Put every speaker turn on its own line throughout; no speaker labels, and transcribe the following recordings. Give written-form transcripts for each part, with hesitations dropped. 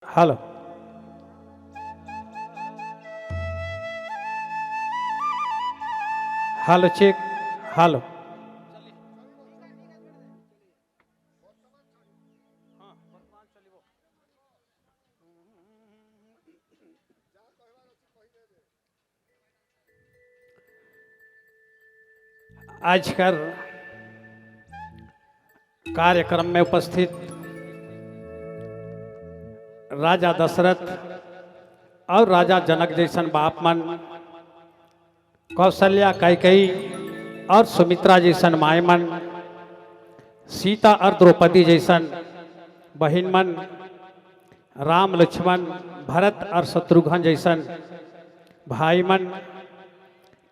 Hello hello check hello. आज कर कार्यक्रम में उपस्थित राजा दशरथ और राजा जनक जैसन बाप मन, कौशल्या कैकेयी और सुमित्रा जैसन my मन, सीता और द्रौपदी जैसन बहिन मन, राम लक्ष्मण भरत और शत्रुघ्न जैसन भाई मन,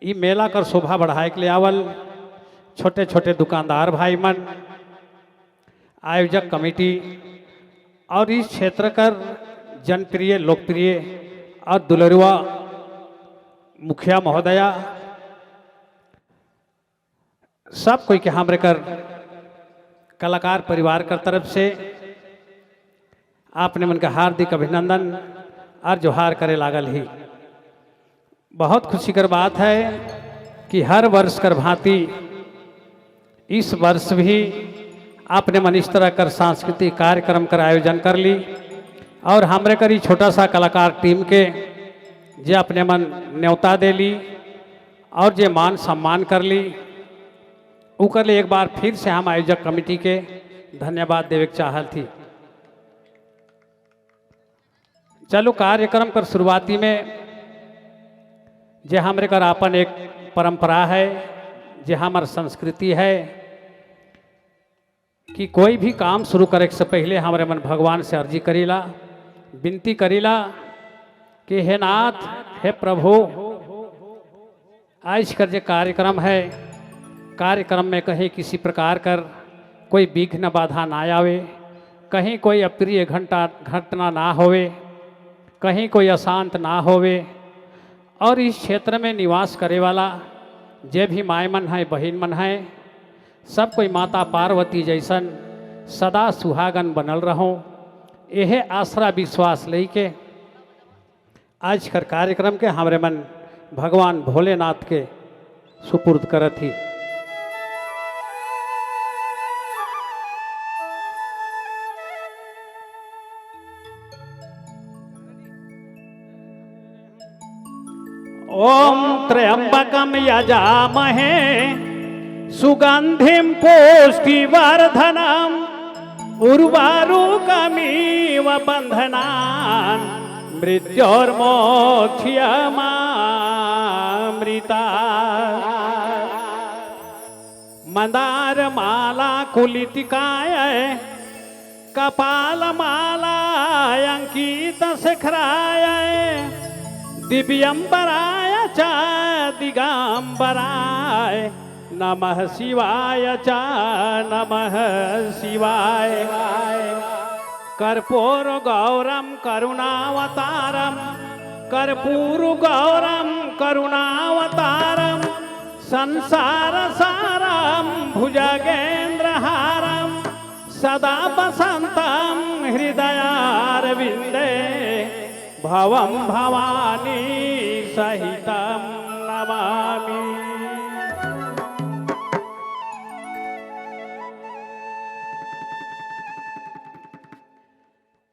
ई मेला कर शोभा बढ़ाए के लिए आवल छोटे छोटे दुकानदार भाई मन, आयोजक कमेटी और इस क्षेत्र कर जनप्रिय लोकप्रिय और दुलरुआ मुखिया महोदया, सब कोई के हमरे कर कलाकार परिवार कर तरफ से आपने मन का हार्दिक अभिनंदन और जोहार करे लागल ही। बहुत खुशी कर बात है कि हर वर्ष कर भांति इस वर्ष भी आपने मन इस तरह कर सांस्कृतिक कार्यक्रम कर आयोजन कर ली और हमरे करी छोटा सा कलाकार टीम के जे अपने मन न्योता दे ली और जे मान सम्मान कर ली, उकर लिए एक बार फिर से हम आयोजक कमेटी के धन्यवाद देवे के चाहल थी। चलो कार्यक्रम कर शुरुआती में जे हमरे कर आपन एक परंपरा है, जे हमार संस्कृति है कि कोई भी काम शुरू करे से पहले हमारे मन भगवान से अर्जी करीला, विनती करीला कि हे नाथ, हे प्रभु, आज कर जे कार्यक्रम है, कार्यक्रम में कहीं किसी प्रकार कर कोई विघ्न बाधा ना आवे, कहीं कोई अप्रिय घंटा घटना ना होवे, कहीं कोई अशांत ना होवे और इस क्षेत्र में निवास करे वाला जे भी my मन है, बहिन मन है, सब कोई माता पार्वती जैसन सदा सुहागन बनल रहो, यह आसरा विश्वास लेके आज कर कार्यक्रम के हमारे मन भगवान भोलेनाथ के सुपुर्द करत ही। ओम त्र्यंबकम यजामहे सुगंधिं पुष्टिवर्धनम् उर्वारुकमिव बन्धनान् मृत्योर्मोक्ष्यमामृता। मंदारमाला कुलितिकाय कपालमाला अंकित शिखराय दिव्यंबराय च दिगंबराय नमः शिवाय च नमः शिवाय। कर्पूर गौरम करुणावतारम कर्पूर गौरम करुणावतारम संसार सारम भुजगेंद्रहारम सदा बसंतम हृदयारविंदे भवम भवानी सहितम नमामि।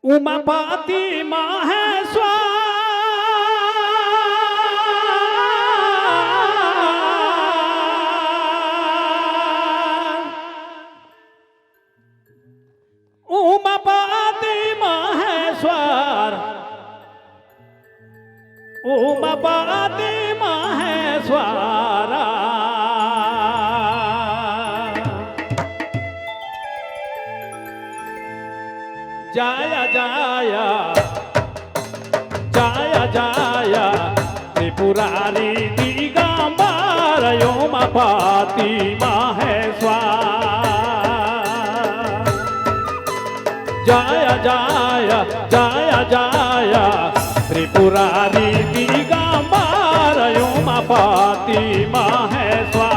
उमापति महेश्वर उमापति महेश्वर उमापति महेश्वर जय जय जय जय त्रिपुरारी दिगंबर उमापति महेश्वर जय जय जय जय त्रिपुरारी दिगंबर उमापति महेश्वर।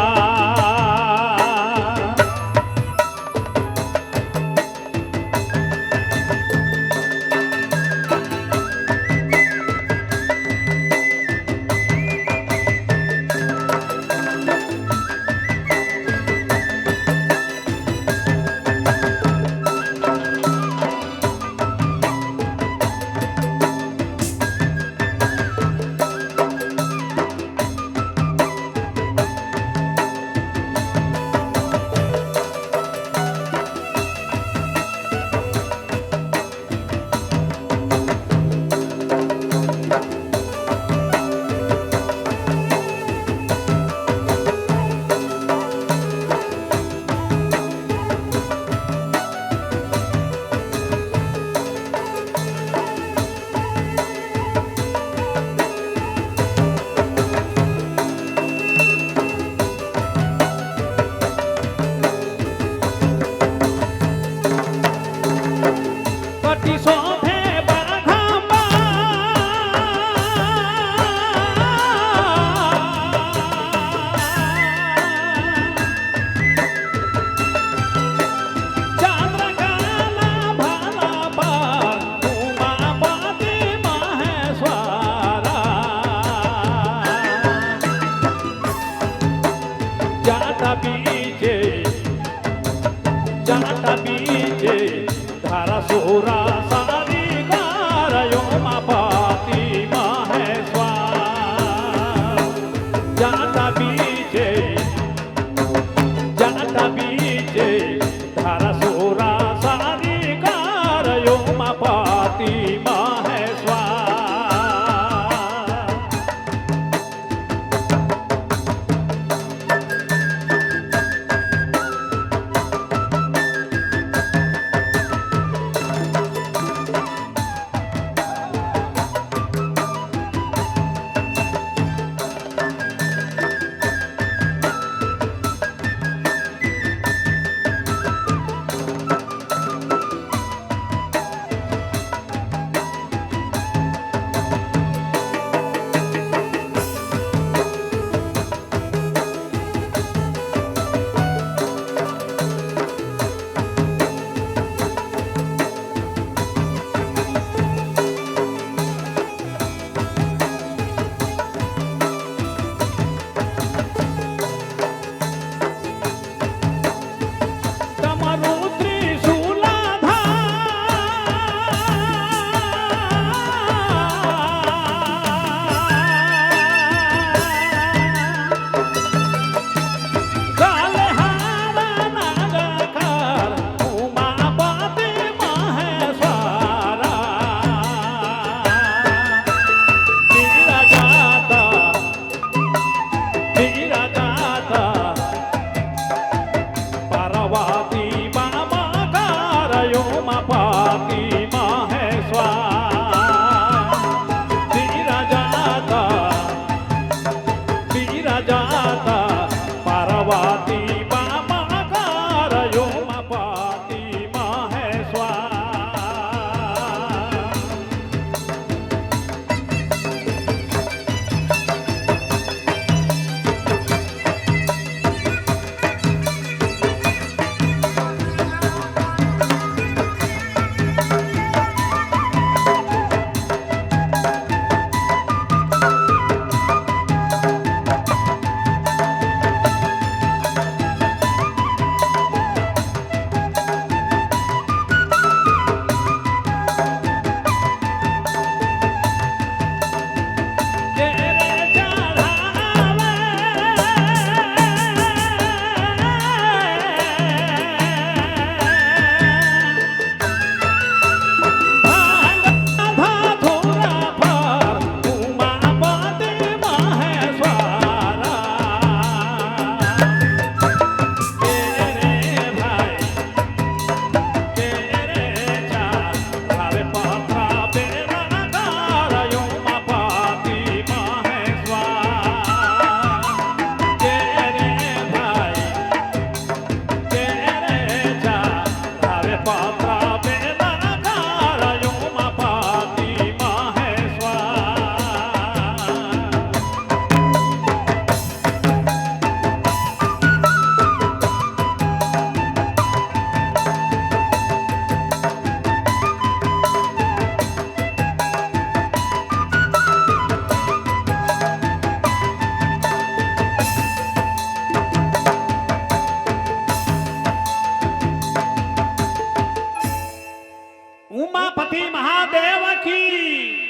उमापति महादेव की।